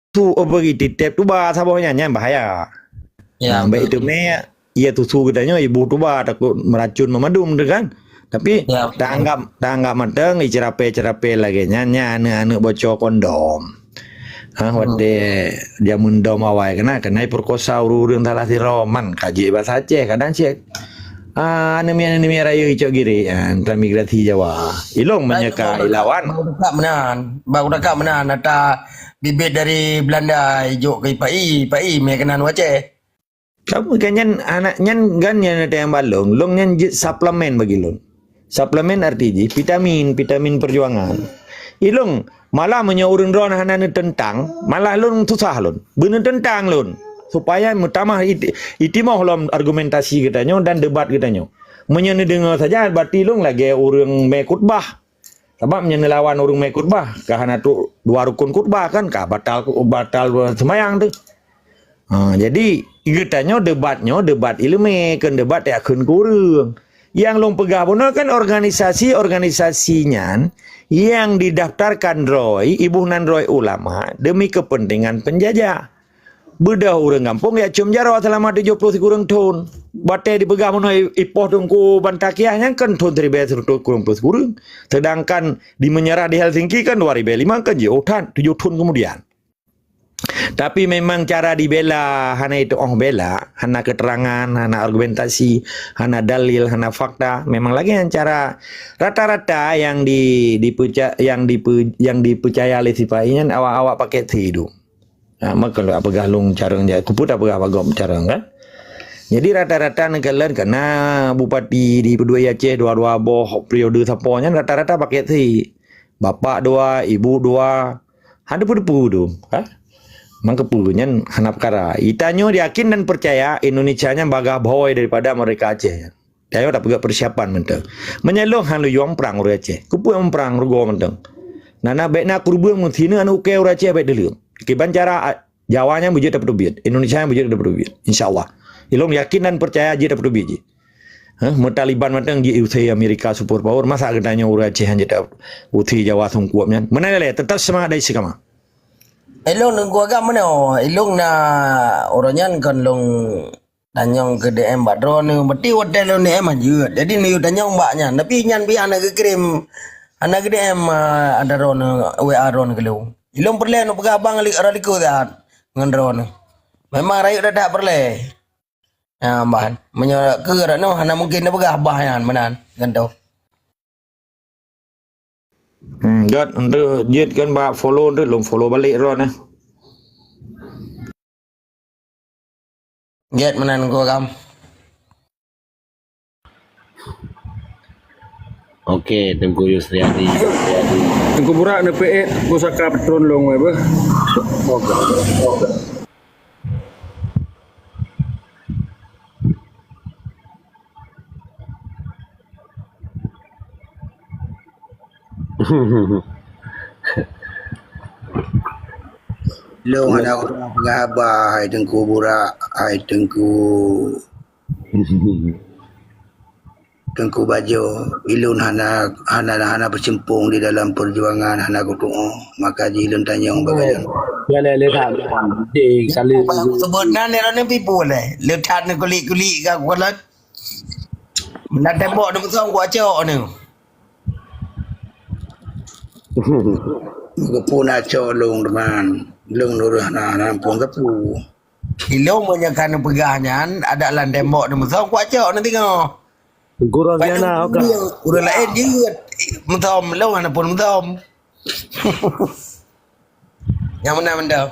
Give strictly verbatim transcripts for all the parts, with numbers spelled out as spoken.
su, oh, bagi titep tuba saboh nyan, nyan bahaya. Ya, nah, baik betul. Itu meh, iya tusu geutanyoe, ibu tuba takut meracun memadum tu kan. Tapi ya, betul. Tak anggap, tak anggap mateng, icerapé-cerapé lagèe nyan, nyan aneuk-aneuk bocor kondom. Ha, hmm. Watèe jameun dom awai kena, kena perkosa ureueng salah sidroe man kaji bahasa Aceh, kadang cek. Ah, aneuk miet, aneuk miet raya icok giri, ah, transmigrasi Jawa. Ilong menyeka ilawan. Baru dekat menan, baru dekat menan, ata bibit dari Belanda ijok ke ipai, ipai meh keunan u Aceh. Kamu kan nyan anak nyan gan nyan ada yang balong, long nyan jeuet suplemen bagi lôn. Suplemen arti jih vitamin, vitamin perjuangan. Ilong malah meunyoe ureueng droen hana neuteuntang, malah lôn susah lôn. Beuneuteuntang lôn. Supaya meutamah iti-, itimoh lom argumentasi geutanyoe dan debat geutanyoe. Meunyoe neudeungoe saja, berarti lôn lagèe ureueng mé khutbah. Sabab meunyoe neulawan ureueng mé khutbah, ka hana trok dua rukun khutbah kan, ka batal, batal seumayang tu. Ha, jadi, geutanyoe debat nyoe, debat ileumèe, kon debat takheun keu ureueng. Nyang lôn peugah bunoe kan organisasi-organisasi nyan nyang didaftarkan droe, iboh nan droe ulama demi kepentingan penjajah. Beudôh ureueng gampông jak cium jaroe seulama tujoh ploh sikureueng thon. Watèe dipeugah bunoe i-, ipoh Teungku Bantaqiah nyan kan thon siribèe sireutoh sikureueng ploh sikureueng. Sedangkan di meunyeurah di Helsinki kan dua ribèe lima kan jiôh that, tujoh thon kemudian. Tapi memang cara dibela, hana itu'oh bela, hana keterangan, hana argumentasi, hana dalil, hana fakta. Memang lagèe nyan cara rata-rata nyang di, dipeca-, nyang dipe-, nyang dipeucaya lé sipa-i nyan awak-awak paket si tu. Ha, maka lôn peugah lôn carông jai, kupeue tapeugah bak gob carông kan. Jadi rata-rata neukalon kana bupati di peudua Aceh dua-dua boh periode sapo nyan rata-rata paket si. Bapak dua, ibu dua, hana peue-peue tu, ha? Mangkeupeu nyan hana peukara. Geutanyoe yakin dan peucaya Indonesia nyan bagaih bhôi daripada mereka Aceh nyan. Tanyoe tapeugah persiapan mantong. Meunyoe lôn han lôn yuang prang ureueng Aceh. Keupeue prang rugoe mantong. Nana bèk na keureubeuen meusineuk aneuk ukèe ureueng Aceh bèk deuleueng. Kiban cara a-, Jawa nyan beujeuet tapeuteubiet, Indonesia nyan beujeuet tapeuteubiet. Insya Allah. Ilôn yakin dan peucaya jeuet tapeuteubiet jih. Hah, meutaliban mantong jiusé Amerika super power, masa geutanyoe ureueng Aceh han jeuet tausé Jawa sungkup nyan? Meunan lé, tetap seumangat dan istiqamah. Ilôn Teungku Agam meunoe, ilôn na uroe nyan kon lôn tanyong keu D M bak droeneuh, berarti watèe lôn D M han jeuet. Jadi neuyue tanyong bak nyan, tapi nyan pih hana geukirém, hana geu-D M, ah, ada droeneuh, W A droeneuh keu lôn. Ilôn peureulèe neupeugah abang li-, rot likôt that ngon droeneuh. Memang rayeuk that-that peureulèe. Nyan ban. Meunyoe keu droeneuh hana mungken neupeugah bah nyan meunan ngon droe. Hmm, jeuet, untuk jeuet kan bak follow tu, lôn follow balik droeneuh. Jeuet meunan Teungku Agam. Oke, Teungku Yusriadi. Teungku Burak neupeuet pusaka patron lôn weh beuh. Oke. Oke. Lôn hana peugah haba, hai Teungku Burak, hai Teungku, Teungku Bajo. Ilôn hana, hana, hana peusimpong di dalam peujuangan, hana kutu'oh. Maka jih lôn tanyong bagaimana. Ya, le, le, tak. Di kali. Seubut nan ni, ni pipu le. Le that ni kulit-kulit ka kulat. Meunan tembok ni beusong kuat cok ni. Geupeu na cok lôn teuma. Lôn nurah na, na pun geupeu. Ilôn meunyoe ka neupeugah nyan, adak lam tembok ni beusong kuat cok ni teungoh. Gurau Diana, oke. Ureueng laén jeuet meusom, lôn hana pun meusom. Nyang meunan mantong.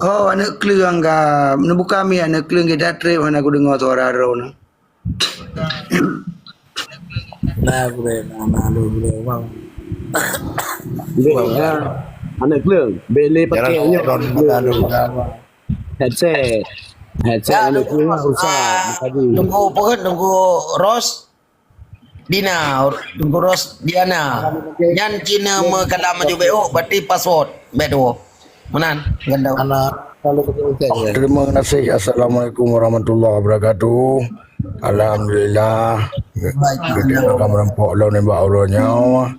Oh, aneuk kleueng ka. Neubuka mic aneuk kleueng, kita trép hana kudeungoe suara droeneuh. Nah, boleh. Nah, nah, boleh, boleh, bang. Boleh, ya. Aneuk kleueng, boleh pakai. Jangan nyoe. Headset. Headset. Ya, aneuk kleueng rusak. Ah, tadi. Teungku apa kan? Teungku Ros Dina, Teungku Ros Diana. Nyan Cina meukalam maju B O, berarti password. Bèk tuwoe. Meunan, gandau. Anak. Terima kasih. Assalamualaikum warahmatullahi wabarakatuh. Alhamdulillah. Baik. Geutanyoe ka meureumpok lom nibak uroe nyoe.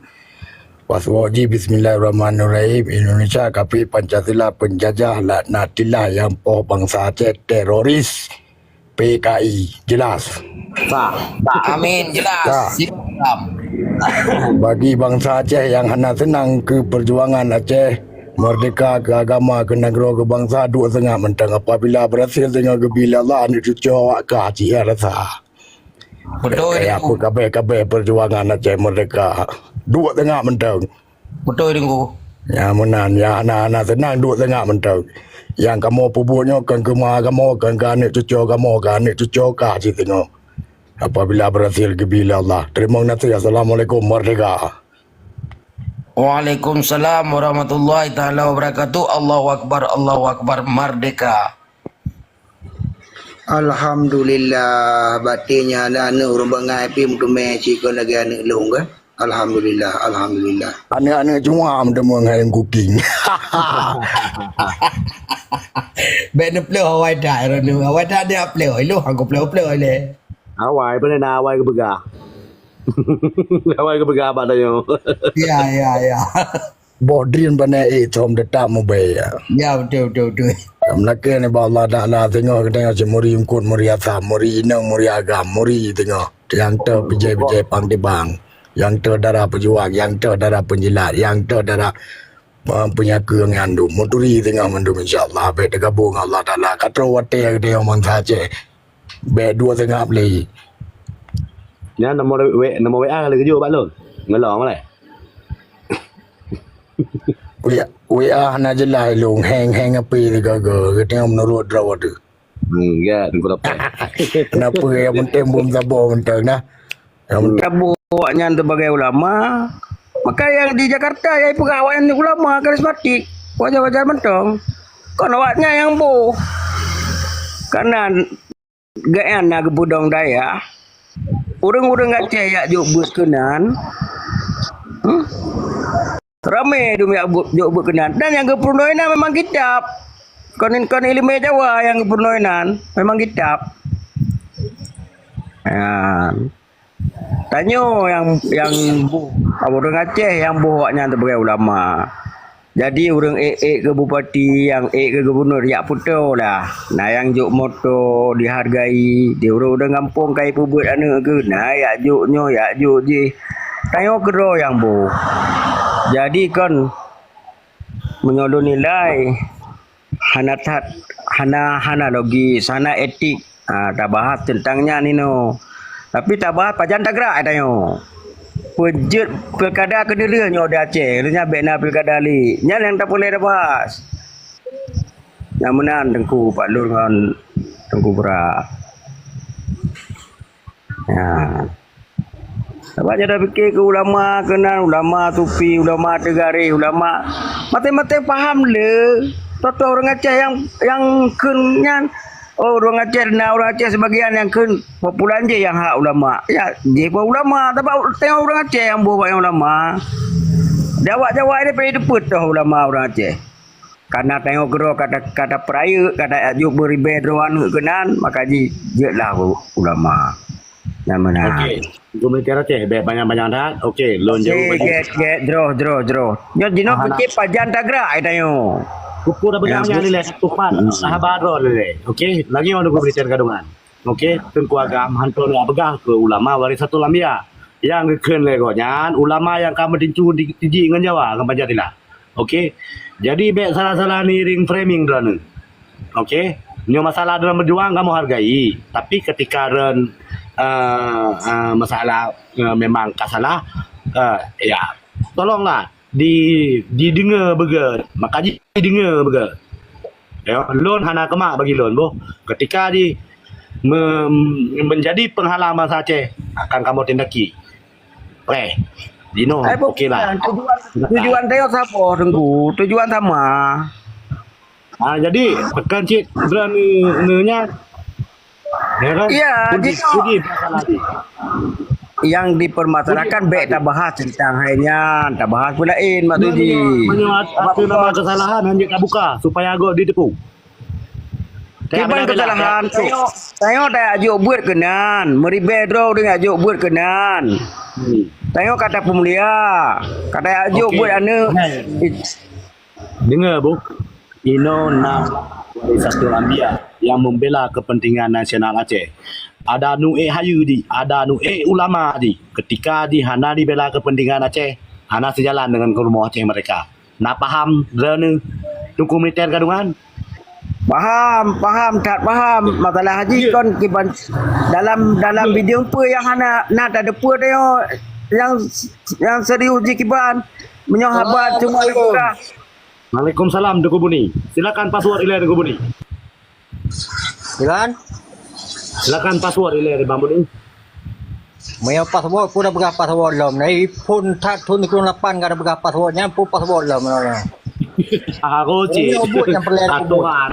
Password jih, Bismillahirrahmanirrahim. Indonesia kafir, Pancasila penjajah, laknatillah nyang poh bansa Aceh, teroris P K I. Jelas? Sah. Amin, jelas. Sah. Siap, Bang. Bagi bansa Aceh nyang hana seunang keu perjuangan Aceh merdeka, keu agama, keu nanggroe, keu bansa, duek seungab mantong. Apabila berhasil, singoh geubi lé Allah, aneuk cucu awak ka cit rasa. Betul, Teungku. Kaya peue kabeh-kabeh perjuangan Aceh merdeka. Duek seungab mantong. Betul, Teungku. Nyang meunan, nyang hana-hana seunang duek seungab mantong. Nyang kamoe peubuet nyoe kon keu ma kamoe, kon keu aneuk cucu kamoe, keu aneuk cucu ka cit singoh. Apabila berhasil geubi lé Allah. Terima kasih. Assalamualaikum. Merdeka. Waalaikumsalam warahmatullahi taala wabarakatuh. Allahu Akbar, Allahu Akbar, merdeka. Alhamdulillah, batée nyan na aneuk ureuëng bangai pih meuteumé sikon lagée aneuk lôn kan. Alhamdulillah, alhamdulillah. Aneuk-aneuk cuma meuteumé ngon cooking. Bék neupleuh awai that, awai that dia pleuh, ilôh aku pleuh-pleuh lé. Awai, peue na awai geupeugah. Awai geupeugah bak tanyoe. Ya, ya, ya. Boh drien bak na ék thom teutap mubée, ya. Ya, betul, betul, betul. Meulakée nibak Allah Taala, singoh geutanyoe cit muri eungkot, muri asam, muri inong, muri agam, muri singoh. Nyang teuh bijai-bijai pang tibang. Nyang teuh dara peujuang, nyang teuh dara peujilat, nyang teuh dara, eh, peunyakeueng nyan dum. Meuturi singoh mandum, insya Allah. Bék teugabong Allah Taala. Ka troh watée geutanyoe bansa Aceh. Bék duek seungab lé. Nyan nomor W, nomor W A lagée jok bak lôn. Ngelong malée. W A, W A hana jeulaih lôn, heng-heng api sigoe-goe. Geutanyoe meunurot droe teuh. Hmm, ya, tengku dapat. Kenapa yang penting bom saboh mentang dah. Yang penting Taboh awaknyan sebagai ulama. Maka yang di Jakarta yang peugah awaknyan ulama karismatik. Wajar-wajar mantong. Kon awaknyan yang boh. Karena gobnyan na geupeudong dayah, ureuëng-ureuëng Aceh jak jok beuet keunan, hmm? Ramé dum jak beuet, jok beuet keunan. Dan nyang geupeurunoe inan memang kitab. Kon, kon ileumé Jawa nyang geupeurunoe inan, memang kitab. Nyan. Tanyoe nyang, nyang boh, ureuëng Aceh nyang boh awaknyan sibagai ulama. Jadi, ureuëng ék-ék keu bupati, nyang ék keu gubunur, jak peutoe lah. Na nyang jok moto, dihargai, di ureuëng-ureuëng gampông ka jipeubuet aneuk geuh, na jak jok nyoe, jak jok jih. Tanyoe keudroe nyang boh. Jadi, kon meunyoe lôn nilai, hana that, hana, hana logis, hana etik. Ha, tabahas teuntang nyan inoe. Tapi tabahas pajan tagrak tanyoe. Peue jeuet pilkada keudeuh nyoe di Aceh, nyan bék na pilkada lé. Nyan nyang tapeureulée tabahas. Nyang meunan Teungku Pak Lur ngon Teungku Bra. Ya. Sabab nyoe tapike keu ulama keunan, ulama sufi, ulama teugaréh, ulama maté-maté paham le. Toh-toh ureuëng Aceh nyang, nyang kheun nyan, oh, ureuëng Aceh na ureuëng Aceh sibagian nyang kheun, pulan jih nyang hak ulama. Ya, jih pun ulama, sabab tengok ureuëng Aceh nyang boh banyak ulama. Di awak Jawa ini payah deupeue toh ulama ureuëng Aceh. Karena tanyoe keudroe ka ta-, ka tapeurayeuk, ka tajak jok beuribée droe aneuk keunan, maka jih jeuetlah u-, ulama. Nyang meunan. Oke. Untuk militer Aceh, bék banyak-banyak that. Oke, lôn jaweueb. Oke, gét, gét, jroh, jroh, jroh. Nyoe jinoe pike pajan tagrak ai tanyoe. Pukul dah pegang nyan nilai satu pan. Sahabat roh nilai. Oke, lagi orang dukung militer gadungan. Oke, Teungku Agam hantom jak peugah keu ulama warisatul anbiya. Nyang geukheun lé gobnyan, ulama nyang ka meutincu di, tiji ngon Jawa, ngon Pancasila. Oke. Jadi, bék salah-salah niring framing droeneuh. Oke. Nyoe masalah dalam berjuang kamoe hargai, tapi ketika ren, eh, eh, masalah, eh, memang ka salah, eh, ya, tolonglah di, dideungoe beugét, maka jideungoe beugét. Ya, lôn hana keumak bagi lôn boh. Ketika di me-, menjadi penghalang bansa Aceh, akan kamoe tindaki. Preh. Dinoe, oke lah. Tujuan, tujuan tanyoe saboh, Teungku. Tujuan sama. Ah, jadi, tekan cit droeneuh nyan. Ya kan? Iya, puji, jinoe. Puji masalah ni. Yang dipermasalahkan puji bék tabahas tentang hai nyan, tabahas peue laén, Mak Tuji. Meunyoe, meunyoe at-, ateueh nama kesalahan hana tabuka supaya agak diteupeu. Kiban keusalahan, tanyoe, tanyoe tajak jok buet keunan, meuribèe droe ureueng jak jok buet keunan. Hmm. Tanyoe ka tapeumulia, ka tajak jok buet aneuk. Deungoe, Bu. Inoe na Warisatul Anbiya nyang membela kepentingan nasional Aceh. Ada nu ék hayeue jih, ada nu ék ulama jih. Ketika jih hana jibela kepentingan Aceh, hana sijalan deungon keurumoh Aceh merdeka. Na paham droeneuh Teungku Militer Gadungan? Paham, paham, that paham. Masalah haji kon kiban dalam, dalam bidang peue nyang hana na tateupeue tanyoe nyang, nyang serius jih kiban. Meunyoe haba cuma tapeugah. Waalaikumsalam, Teungku Buni. Silakan password ilèe, Teungku Buni. Silakan. Silakan password ilèe, Bang Buni. Meunyoe password, peue tapeugah password lom. Nah, phôn that thôn sikureueng lapan ka tapeugah password nyan, peue password lom. Ah, roci. Meunyoe buet nyang peureulèe tapeugah. Aturan.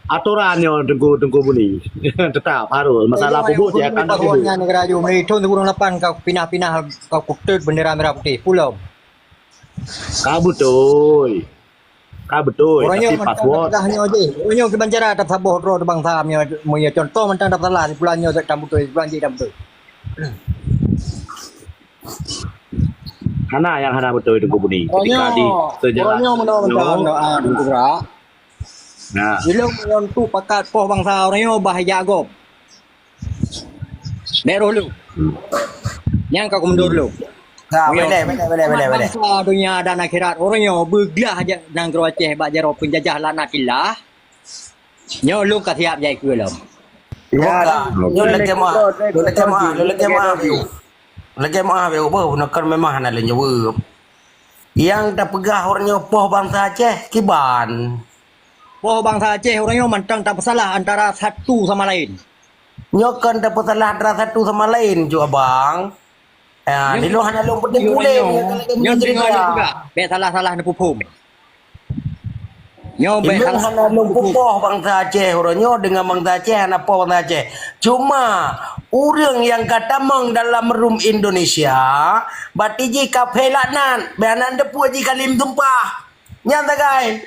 Aturan nyoe, Teungku, Teungku Buni. Tetap harus. Masalah peue buet, ya kan, password nyan, negara ju. Meunyoe thôn sikureueng lapan ka pinah-pinah, ka kuteut bendera merah putih. Peue lom. Ka beutôi. Ka beutôi, tapi password. Uroe nyoe kiban cara tapeusaboh droe bansa meunyoe, meunyoe contoh mantong tapeusalah, sipulan nyoe tam beutôi, sipulan jih tam beutôi. Hana nyang hana beutôi, Teungku Buni. Ketika di sejarah uroe nyoe meunoe mantong, ah, Teungku Bra. Nah. Ilôn meunyoe tu pakat poh bansa uroe nyoe bah ijak gob. Bèk roh lôn. Hmm. Nyan ka kumeudoe lôn. Ka, boleh, boleh, boleh, boleh, boleh. Bansa donya dan akhirat, uroe nyoe beuglah jak nanggroe Aceh bak jaroe peunjajah laknatillah. Nyoe lôn ka siap jai keue lom. Ya, bukan. Lôn lakèe meu'ah. Lôn lakèe meu'ah. Lôn lakèe meu'ah, Biu. Lôn lakèe meu'ah, Biu. Beuh, bunoe kan memang hana lôn jaweueb. Nyang tapeugah uroe nyoe poh bansa Aceh, kiban. Poh bansa Aceh uroe nyoe mantong tapeusalah antara satu sama laén. Nyoe kon tapeusalah antara satu sama laén, cu abang. Ya, nyoe, di luwa hana lôn peuteupue lé, nyoe, nyoe, nyoe, nyoe, nyoe, nyoe, bèk salah-salah neupeuphom. Nyoe bèk salah neupeuphom. Hana lôn peupoh bansa Aceh uroe nyoe deungon bansa Aceh, hana poh bansa Aceh. Cuma, ureueng nyang ka tamong dalam rum Indonesia, bati jih ka phé laknat, bèk hana neuteupeue jih ka lheueh meusumpah. Nyan sagai.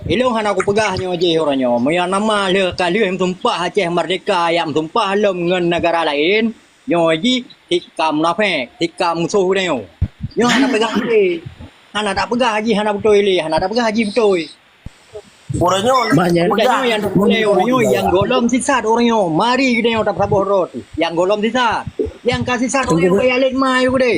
Ilôn hana kupeugah nyoe jih uroe nyoe. Meunyoe nama lheueh ka lheueh meusumpah Aceh merdeka, jak meusumpah lom ngon negara laén, nyoe jih tika munafék, tika musoh geutanyoe. Nyoe hana peugah lé. Hana tapeugah jih hana beutôi lé, hana tapeugah jih beutôi. Uroe nyoe, maknanya, peugah. Geutanyoe nyang tapeugah uroe nyoe nyang gohlom sisat uroe nyoe. Mari geutanyoe tapeusaboh droe tu. Nyang gohlom sisat. Nyang ka sisat uroe nyoe, Teungku, ka yalét mai geude.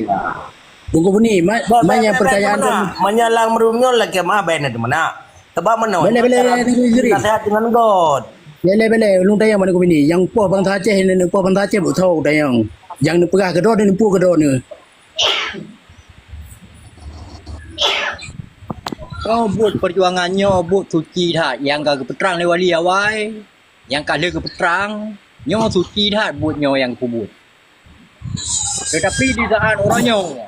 Teungku Buni, ma-, manyang pertanyaan tu. Manyang lam rum nyoe lakèe meu'ah bèk na teumeunak. Sebab meunoe, boleh, boleh, boleh, boleh. Nasihat dengan God. Boleh, boleh. Ulôn tanyong bak Teungku Buni. Nyang poh bansa Aceh, nyang poh bansa Aceh, beutoh tanyong. Nyang neupeugah keudroe, neupeue keudroe nyoe. Nyoe buet perjuangan nyoe, buet suci that nyang ka geupeutrang lé wali awai. Nyang ka lheueh geupeutrang, nyoe suci that buet nyoe nyang geupeubuet. Teutapi di saat uroe nyoe,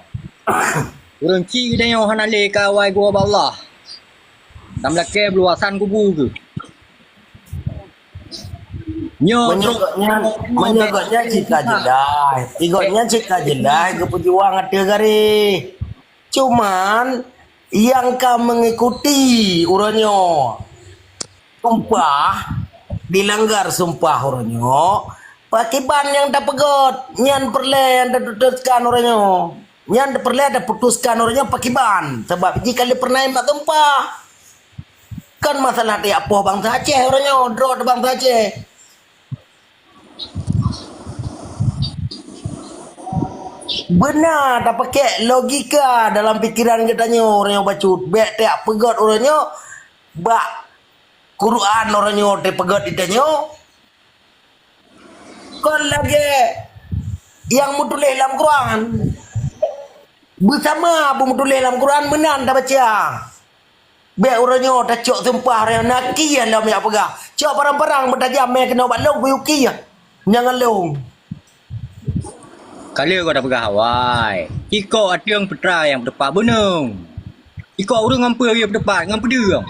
ureueng chik geutanyoe hana lé ka awai geuwoe bak Allah. Tam lakèe beuluwasan kubu geuh. Nyoe meunyoe gobnyan, meunyoe gobnyan cit ka jeulaih, i gobnyan cit ka jeulaih geupeujuang ateueh garéh. Cuman, nyang ka meungikuti uroe nyoe, sumpah, dilanggar sumpah uroe nyoe, pakiban nyang tapeugöt, nyan peureulèe nyang taputuskan uroe nyoe. Nyan peureulèe taputuskan uroe nyoe pakiban, sabab jih ka lheueh peureulèe mat sumpah. Kon masalah tajak poh bansa Aceh uroe nyoe, droe bansa Aceh. Beuna tapakèk logika dalam pikeran geutanyoe uroe nyoe bacut. Bèk tajak peugöt uroe nyoe bak Quran uroe nyoe tapeugöt geutanyoe. Kon lagèe nyang meutuléh lam Quran. Beusama beumeutuléh lam Quran meunan tabaca. Bèk uroe nyoe tacok sumpah uroe nyoe, na kieh lom jak peugah. Cok parang-parang meutajam mè keunoe bak lôn kuyue kieh. Nyang ngon lôn. Ka lheueh gata peugah awai. Cikok ateueng peutra nyang peuteupat beuneueng. Cikok ureueng ngon peue geuh peuteupat, ngon peudeueng.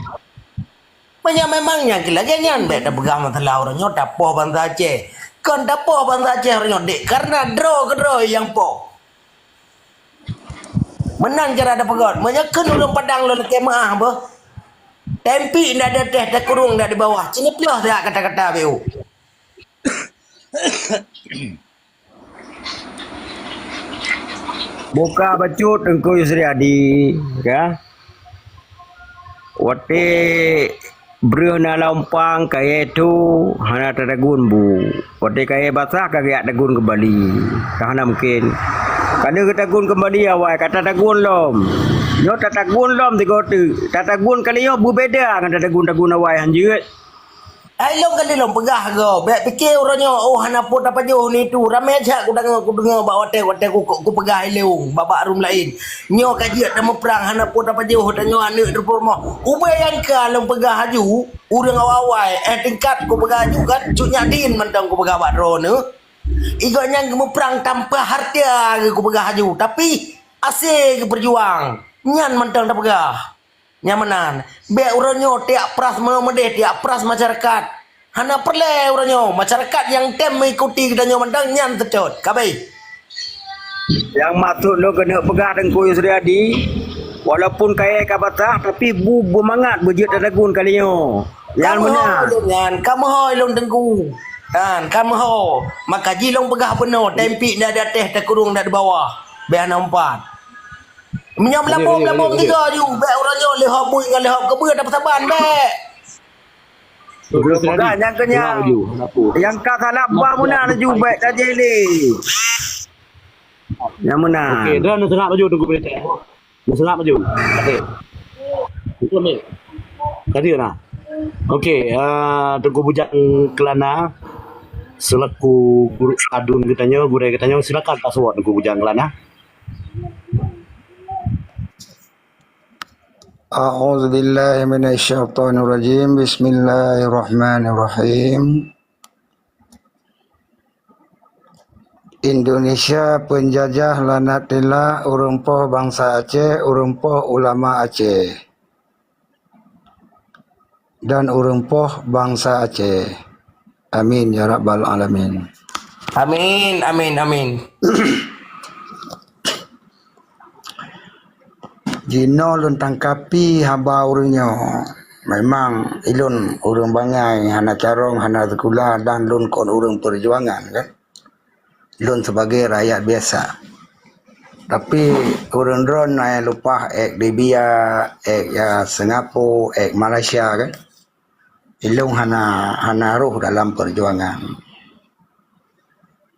Meunyoe memang nyang lagèe nyan bèk tapeugah masalah uroe nyoe tapoh bansa Aceh. Kon tapoh bansa Aceh uroe nyoe dek, karena droe keudroe nyang poh. Meunan cara tapeugöt. Meunyoe kheun ureueng Padang lôn lakèe meu'ah beuh. Tempi ndak di ateh, takurong ndak di bawah. Cina ploh siat kata-kata B O. Buka bacut Teungku Yusri Adi, ya. Watèe breuh na lam umpang kayèe tho hana tatagun bu. Watèe kayèe basah ka geujak tagun keumbali. Ka hana mungken. Ka lheueh geutagun keumbali awai ka tatagun lom. Nyoe tatagun lom sigoe teuk. Tatagun kali nyoe beubeda ngon tatagun-tagun awai hanjeuet. Hai lôn kali lôn peugah goe, bèk pike uroe nyoe, oh hana peue tapajoh ni tu. Ramè that kudeungö, kudeungö bak watèe-watèe ku, ku, kupeugah ilôn bak, bak rumoh laén. Nyoe ka jeuet tamuprang hana peue tapajoh, tanyoe aneuk teupeurumoh. Ubé nyang ka lôn peugah aju, ureueng awai-awai, eh tingkat kupeugah aju kan, cut nyak din mantong kupeugah bak droeneuh. Igoe nyang geumuprang tanpa hareuta geuh kupeugah aju, tapi asé geupeujuang. Nyan mantong tapeugah. Nyang meunan, bèk uroe nyoe tiak pras meudeh, tiak pras masyarakat. Hana peureulèe uroe nyoe, masyarakat nyang tem meuikuti geutanyoe mantong nyan seutôt. Ka abéh. Nyang maksud lôn keuneuk peugah Teungku Yusri Adi, walaupun kayèe ka basah, tapi bu beumangat beujeuet tatagun kali nyoe. Nyan meunan. Ka meuhôi lôn nyan, ka meuhôi lôn Teungku. Kan, ka meuhôi. Maka jih lôn peugah bunoe, tempi ndak di ateh, takurong ndak di bawah. Bèk hana umpat. Meunyoe meulabôm-labôm tiga ju, bèk uroe nyoe leuhop buet ngon leuhop keubeue tapeusaban, bèk. Belum peugah nyang keu nyan. Nyang ka salah bah meunan laju bèk tajéh lé. Nyang meunan. Okey, dah neuseungap laju Teungku Politek. Neuseungap laju. Okey. Itu ni. Tadi nah. Okey, ah, Teungku Bujang Kelana selaku guru adun geutanyoe, gurèe geutanyoe, silakan password Teungku Bujang Kelana. A'udzubillahi minasyaitonirrajim. Bismillahirrahmanirrahim. Indonesia peunjajah laknat tilak ureueng poh bansa Aceh, ureueng poh ulama Aceh. Dan ureueng poh bansa Aceh. Amin ya rabbal alamin. Amin, amin, amin. Jinoe lôn tangkapi haba ureueng nyoe. Memang ilôn ureueng bangai, hana carông, hana sikula dan lôn kon ureueng peujuangan kan. Lôn sebagai rakyat biasa. Tapi ureueng droeneuh na nyang leupah ék Libya, ék, ya, Singapura, ék Malaysia kan. Ilôn hana, hana rôh dalam peujuangan.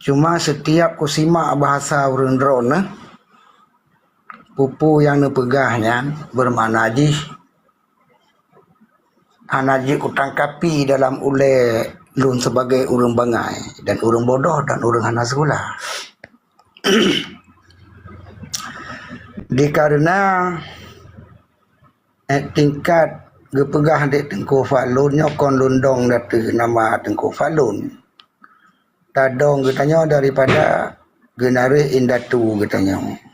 Cuma setiap kusimak bahasa ureueng droeneuh, peue-peue nyang neupeugah nyan beumakna jih hana jeuet kutangkapi dalam ulèe lôn sebagai ureueng bangai dan ureueng bodoh dan ureueng hana sikula. Dikareuna, eh, tingkat geupeugah dek Teungku Fadlun nyoe kon lôn dong ateueh nama Teungku Fadlun. Tadong geutanyoe daripada generasi indatu geutanyoe.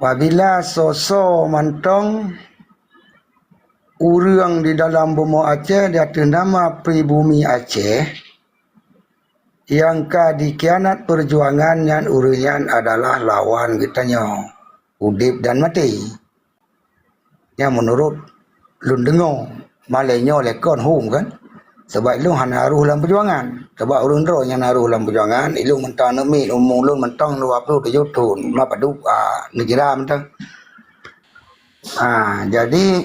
Apabila soe-soe mantong ureueng di dalam bumoe Aceh di ateueh nama pribumi Aceh nyang ka dikhianat peujuangan nyan, ureueng nyan adalah lawan geutanyoe, udeb dan maté. Nyan meunurot lôn deungoe, malèe nyoe lé kon hom kan. Sabab ilôn hana rôh lam peujuangan. Sabab ureueng droe nyang na rôh lam peujuangan, ilôn mantong aneuk miet, umu lôn mantong dua ploh tujoh thon, ma padub, ah, neukira mantong. Ah, jadi,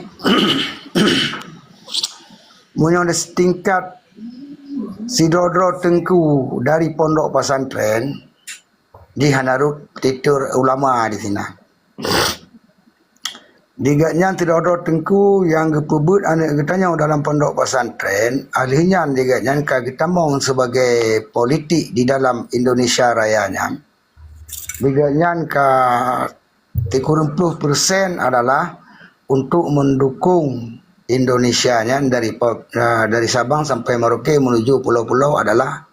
meunyoe di setingkat sidroe-droe teungku dari pondok pesantren, di hana rot titel ulama di sinan. Di gobnyan sidroe-droe teungku nyang geupeubeuet aneuk geutanyoe dalam pondok pesantren, ahli nyan di gobnyan ka geutamong sebagai politik di dalam Indonesia Raya nyan. Di gobnyan ka sikureueng ploh persen adalah untuk mendukung Indonesia nyan dari po-, eh, dari Sabang sampai Merauke menuju pulau-pulau adalah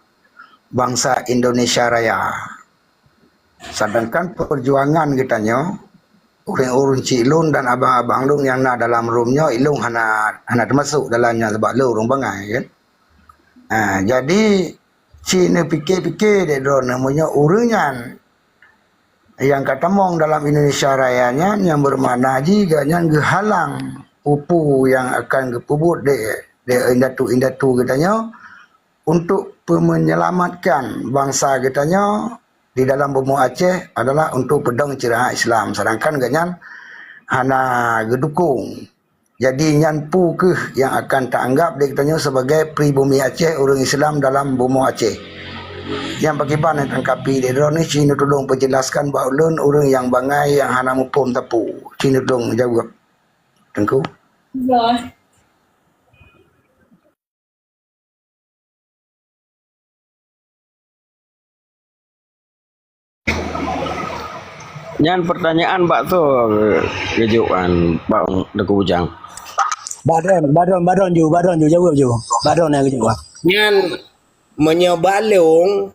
bansa Indonesia Raya. Sedangkan perjuangan geutanyoe, ureueng-ureueng chik lôn dan abang-abang lôn nyang na dalam room nyoe, ilôn hana, hana teumasok dalam nyan sabab lôn ureueng bangai, kan. Ha, jadi, ci neupike-pike dek droeneuh meunyoe ureueng nyan nyang ka tamong dalam Indonesia Raya nyan, nyang beumakna jih gobnyan geuhalang peue-peue nyang akan geupeubuet lé, lé indatu-indatu geutanyoe untuk peumenyelamatkan bansa geutanyoe di dalam bumoe Aceh adalah untuk peudong syariat Islam, sedangkan gobnyan hana geudukong. Jadi, nyan peue kheueh nyang akan taanggap lé geutanyoe sebagai pribumi Aceh, ureuëng Islam dalam bumoe Aceh? Nyang pakriban nyang tangkapi lé droeneuh, ci neutulông peujeulaskan bak ulôn, ureuëng nyang bangai nyang hana muphom sapeue. Ci neutulông jaweueb, Teungku. Nyan pertanyaan bak soe geujaweueb, bak Teungku Bujang? Bak droen, bak droen, bak droen ju, bak droen ju, jaweueb ju. Bak droen nyang geujaweueb. Nyan meunyoe bak lôn,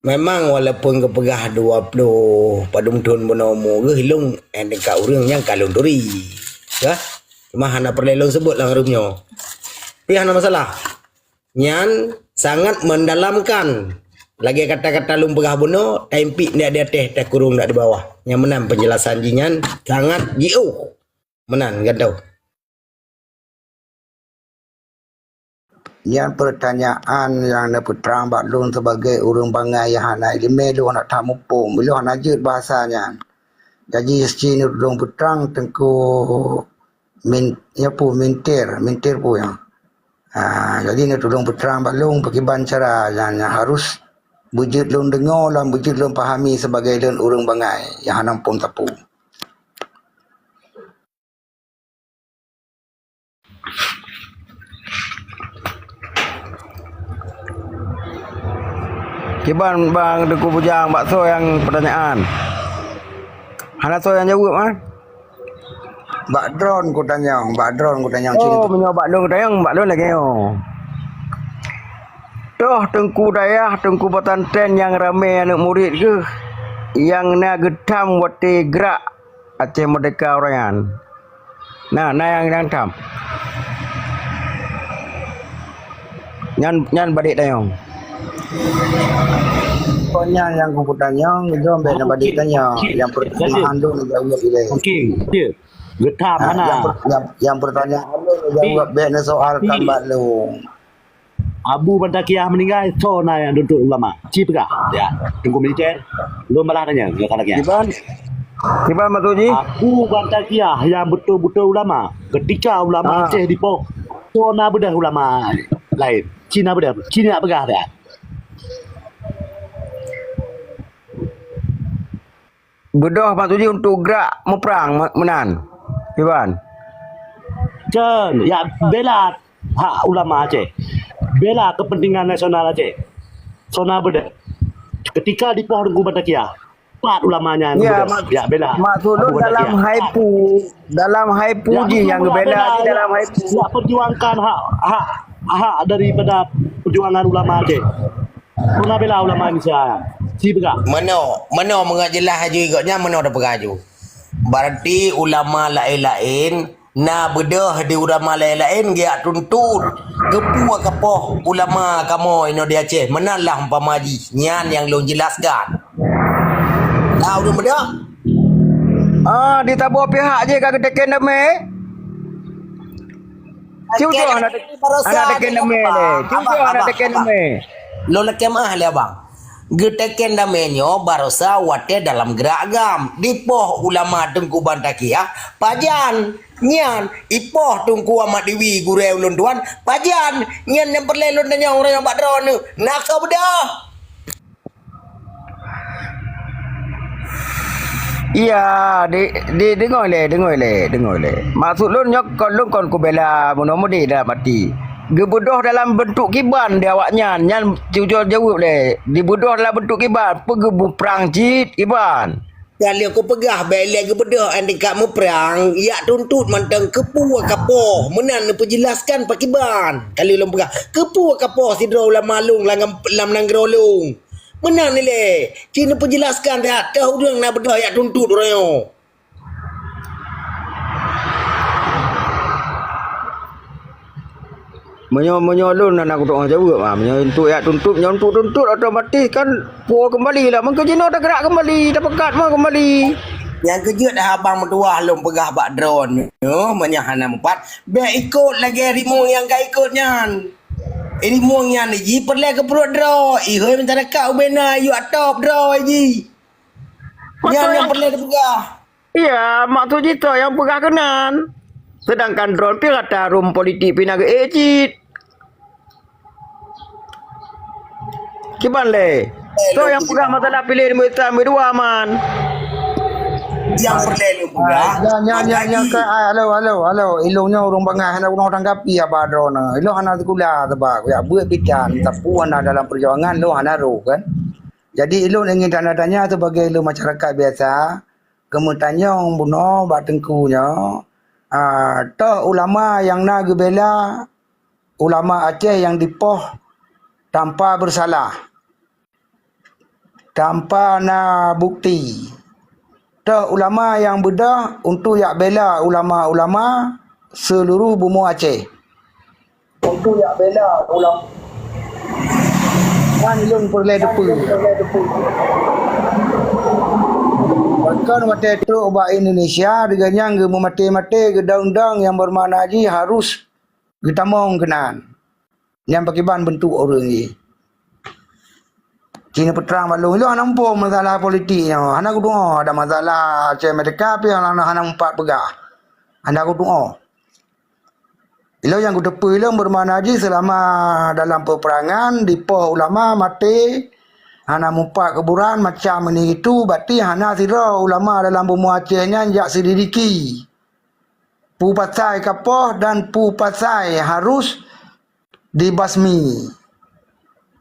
memang walaupun geupeugah dua ploh padum thon bunoe umu geuh, lôn, eh, deungon ureuëng nyang ka lôn turi. Kah? Cuma hana peureulée lôn seubut lam rumoh nyoe. Tapi hana masalah. Nyan sangat mendalamkan. Lagée kata-kata lôn peugah bunoe, taimpiek ndak di ateueh, takurong ndak di bawah. Nyang meunan penjelasan jih nyan sangat jiôh. Meunan, gantoe. Nyan pertanyaan nyang neupeutrang bak lôn sebagai ureuëng bangai nyang hana iéleumé, lôn hana that muphom, lôn hana jeuet bahasa nyan. Jadi, ci neutulông peutrang Teungku Min-, nyoe peue, Mintir, Mintir peue nyan. Ha, jadi neutulông peutrang bak lôn pakriban cara nyang, nyang harus beujeuet lôn deungoe lam beujeuet lôn pahami sebagai lôn ureuëng bangai nyang hana muphom sapeue. Kiban bang Teungku Bujang, bak soe nyang pertanyaan? Hana soe nyang jaweueb, ah? Bak droen kutanyong, bak droen kutanyong. Oh, meunyoe bak lôn kutanyong, bak lôn lagée nyoe. Toh teungku dayah, teungku pesantren nyang ramé aneuëk murit geuh nyang na geutham watée grak Aceh Merdeka uroe nyan. Na, na nyang, nyang tham. Nyan, nyan badék tanyong. Kon nyan nyang kupeutanyong, jom bék na badék tanyong. Nyang pertanyaan tu na jaweueb ilée. Okey, okey. Geutham hana. Nyang, nyang, nyang pertanyaan tu na jaweueb, bék na soal kan bak lôn. Abu Banta Kiah meuninggai, soe na nyang tuntut ulama? Ci peugah. Ya, Teungku Militer, lôn balah tanya, ya, kalau kiah. Kiban? Kiban maksud jih? Abu Banta Kiah nyang beutôi-beutôi ulama. Ketika ulama Aceh dipoh, soe na beudôh ulama laén? Ci na beudôh, ci na peugah dah. Beudôh maksud jih untuk grak muprang me-, meunan, Iban? Kan, ya bela hak ulama Aceh. Bela kepentingan nasional Aceh. Soe na beudôh. Ketika dipoh Teungku Banta Kiah, pat ulama nyan beudôh. Ya, bela. Maksud lôn dalam haipu, dalam haipu jih nyang geubela, dalam haipu. Ya, perjuangkan hak, hak, hak daripada perjuangan ulama Aceh. Soe na bela ulama Indonesia? Ci peugah. Meunoe, meunoe meungat jeulaih aju gobnyan, meunoe tapeugah aju. Berarti ulama laén-laén na beudôh di ulama laén-laén geujak tuntut. Keupeue kapoh ulama kamoe inoe di Aceh? Meunan lah umpama jih, nyan nyang lôn jelaskan. Tahu ureuëng beudôh? Ah, di saboh pihak jih ka geuteken damé. Cudoh hana, hana teken damé lé. Cudoh hana teken damé. Lôn lakée meu'ah lé abang. Geuteken damé nyoe barosa watée dalam geurak GAM. Dipoh ulama Teungku Banta Kiah, pajan. Nyan, ipoh Teungku Ahmad Diwi gurée ulôn tuan, pajan. Nyan nyang peureulée lôn tanyong ureuëng nyang bak droeneuh. Na soe beudôh? Iya, di, di, deungoe lé, deungoe lé, deungoe lé. Maksud lôn nyoe kon lôn kon kubela bunoe mudi dalam hati. Geubeudôh dalam beuntuk kiban di awaknyan, nyan cucoe jaweueb lé. Dibeudôh dalam beuntuk kiban, peue geumuprang cit kiban? Ka lheueh kupeugah bék lé geubeudôh, andai ka muprang, yak tuntut mantong keupeue kapoh, meunan neupeujelaskan pakiban. Ka lheueh lôn peugah, keupeue kapoh sidroe ulama lôn lam, lam nanggroe lôn. Meunan ilée, ci neupeujelaskan that, kah ureuëng na beudôh yak tuntut uroe nyoe. Meunyoe, meunyoe lôn hana kutu'oh jaweueb, ah, meunyoe untuk yak tuntut, meunyoe untuk tuntut otomatis kan puwoe keumbali lah. Mungken jinoe tagrak keumbali, tapeukat meuh keumbali. Nyang keujeuet haba meutuwah lôn peugah bak droeneuh, meunyoe hana mupat, bèk ikot lagèe rimueng nyang ka ikot nyan. Rimueng nyan jih peureulèe keu pruet droe, ihôi masyarakat ubena yue atop droe jih. Nyan nyang peureulèe teupeugah. Iya, maksud jih toh nyang peugah keunan. Seudangkan droe pih gata rhueng politik pih na geuék cit. Kiban lé? Toh nyang peugah masalah piléh nombor satu, nombor dua, man. Nyang peureulèe lôn peugah. Ah, nyan, nyan, nyan, nyan, ka, ah, halo, halo, halo. Ilôn nyoe ureueng bangai, hana guna tanggapi haba droeneuh. Ilôn hana sikula sabab jak beuet bidan, tapi hana dalam perjuangan, lôn hana rôh, kan. Jadi, ilôn ingin tanya-tanya sebagai ilôn masyarakat biasa, keu meutanyong bunoe bak Teungku nyoe, ah, toh ulama nyang na geubela ulama Aceh nyang dipoh tanpa bersalah, tanpa na bukti. Toh ulama nyang beudôh untuk jak bela ulama-ulama seuluruh bumoe Aceh. Untuk jak bela ulama. Nyan lôn peureulèe teupeu. Bahkan watèe trok bak Indonesia, geuh nyan geumeumaté-maté, geudong-dong nyang beumakna jih harus geutamong keunan. Nyan pakriban beuntuk ureueng jih. Ci neupeutrang bak lôn, ilôn hana muphom masalah politik nyoe. Hana geutu'oh, ada masalah Aceh Merdeka pih hana, hana mupat peugah. Hana geutu'oh. Ilôn nyang geuteupeu ilôn beumakna jih seulama dalam peuperangan, dipoh ulama maté, hana mupat kuburan, macam ini itu, berarti hana sidroe ulama dalam bumoe Aceh nyan jak selidiki. Peue pasai ka poh dan peue pasai harus dibasmi.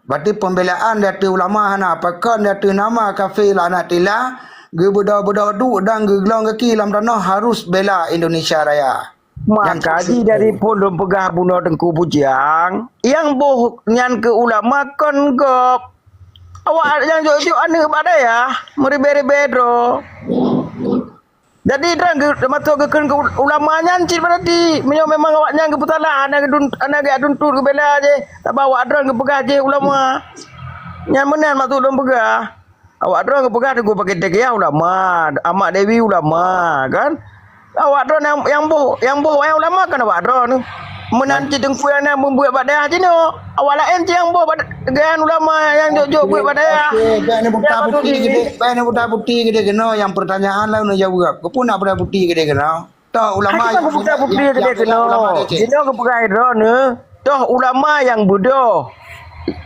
Berarti pembelaan di ateueh ulama hana, pakon di ateueh nama kafé laknatillah, geubeudôh-beudôh duek dan geuglong gaki lam tanoh harus bela Indonesia Raya. Nyan maka jih dari phon lôn peugah bunoe Teungku Bujang, nyang boh nyan keu ulama kon gob. Awak nyang jok-jok aneuk bak dayah, meuribèe-ribèe droe. Jadi, droe geu-, teumasok geukheun keu ulama nyan cit berarti. Meunyoe memang awaknyan geupeusalah, hana geudun-, hana geujak tuntut geubela jih, sabab awak droe geupeugah jih ulama. Nyan meunan maksud lôn peugah. Awak droe geupeugah Teungku Pakitai Kiyah ulama, Ahmad Dewi ulama, kan? Awak droe nyang, nyang boh, nyang boh nyang ulama kan awak droe. Meunan cit Teungku nyang na meubuet bak dayah jinoe. Awak laén cit nyang boh bak Geuyan ulama nyang jok-jok buet bak dayah. Okey, bèk neubuta buti keudéh, bèk neubuta buti keudéh keunoe nyang peurtanyaan lalu neujaweueb. Keupeue nak buta buti keudéh keunoe? Toh ulama nyang, nyang, nyang peugah ulama Aceh. Jinoe geupeugah droeneuh, toh ulama nyang beudôh,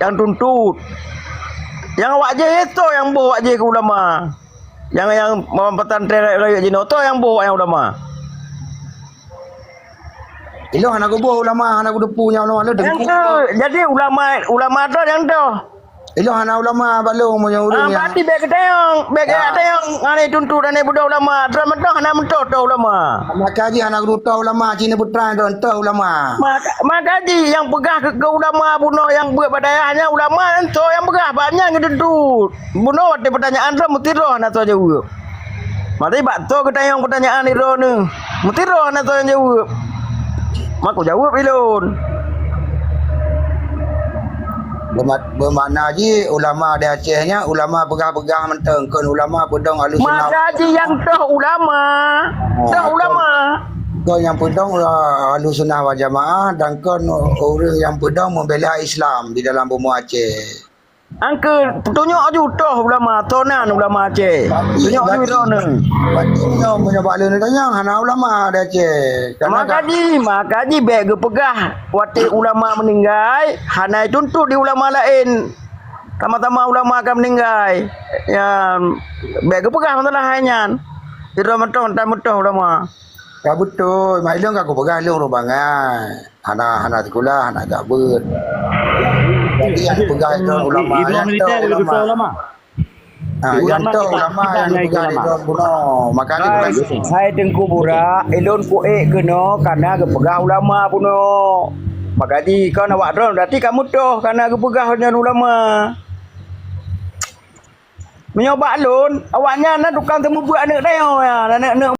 nyang tuntut. Nyang awak jih toh nyang boh awak jih keu ulama. Nyang, nyang pesantren rayeuk jinoe toh nyang boh awak nyang ulama. Ilôn hana geuboh ulama, hana geuteupeu nyang ulama lôn. Nyang tu, jadi ulama, ulama droe nyang doh. Ilôn hana ulama bak lôn meunyoe ureueng nyang. Ah, berarti bèk geutanyong, bèk geutanyong hana tuntut dan beudôh ulama. Droe meudoh hana meudoh toh ulama. Maka jih hana geudoh toh ulama, ci neupeutrang droe toh ulama. Maka, maka jih nyang peugah keu, keu ulama bunoe nyang beuet bak dayah nyan ulama nyan toh nyang peugah, bak nyan geutuntut. Bunoe watèe peutanyaan droe meusidroe hana soe jaweueb. Maté bak toh geutanyong peutanyaan droeneuh. Meusidroe hana soe nyang jaweueb. Mako jaweueb ilôn. Beuma-, beumakna jih ulama di Aceh nyan ulama peugah-peugah mantong, kon ulama peudong Ahlussunnah. Maka jih nyang toh ulama. Ah, toh ulama. Kon nyang peudong, ah, Ahlussunnah Wal Jamaah dan kon ureueng nyang peudong membela Islam di dalam bumoe Aceh. Angkeu, tunyok aju toh ulama, toh nan ulama Aceh. Tunyok aju droeneuh. Berarti meunyoe, meunyoe bak lôn tanyong hana ulama di Aceh. Karena maka jih, maka jih bèk geupeugah watèe ulama meuninggai, hana tuntut di ulama laén. Sama-sama ulama ka meuninggai. Nyan, bèk geupeugah masalah hai nyan. Sidroe mantong tan meutoh ulama. Ka beutôi, mak ilôn ka kupeugah lôn ureueng bangai. Hana, hana sikula, hana jak beuet. Jadi nyang peugah droe ulama, nyang toh ulama. Ha, nyang toh ulama nyang peugah droe bunoe. Maka jih hai Teungku Burak, ilôn kuék keunoe kana geupeugah ulama bunoe. Maka jih kon awak droe berarti ka meutoh kana geupeugah nyan ulama. Meunyoe bak lôn, awaknyan na tukang teumeubuet aneuk dayah nyan, aneuk-aneuk